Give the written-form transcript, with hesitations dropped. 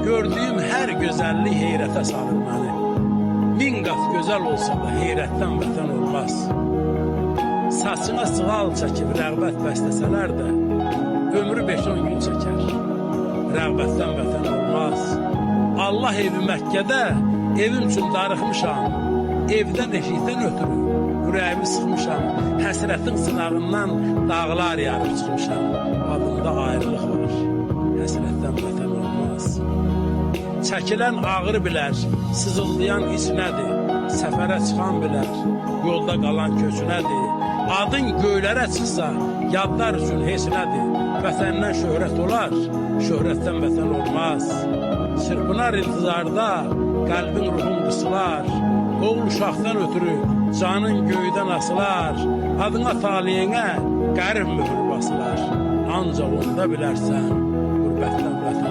Gördüyüm hər gözəllik heyrətə salır məni. Min qat gözəl olsa da heyrətdən vətən olmaz. Saçına sığal çəkib rəğbət bəsləsələr də ömrü 5-10 gün çəkər. Rəğbətdən vətən olmaz. Allah evi Məkkədə evim üçün darıxmışam. Evdən eşikdən ötürü ürəyimi sıxmışam. Həsrətin sınağından dağlar yarıb çıxmışam. Adımda ayrılıq var. Həsrətdən vətən olmaz. Çəkilən ağrı bilər, sızıldayan iç nədir? Səfərə çıxan bilər, yolda qalan köç nədir? Adın göylərə çıxsa, yadlar üçün heç nədir? Vətəndən şöhrət olar, şöhrətdən vətən olmaz. Çırpınar intizarda, qəlbin ruhun qısılar. Oğul uşaqdan ötürü canın göydən asılar. Adına taleyinə qərib möhür basılar. Ancaq onda bilərsən, qürbətdən vətən.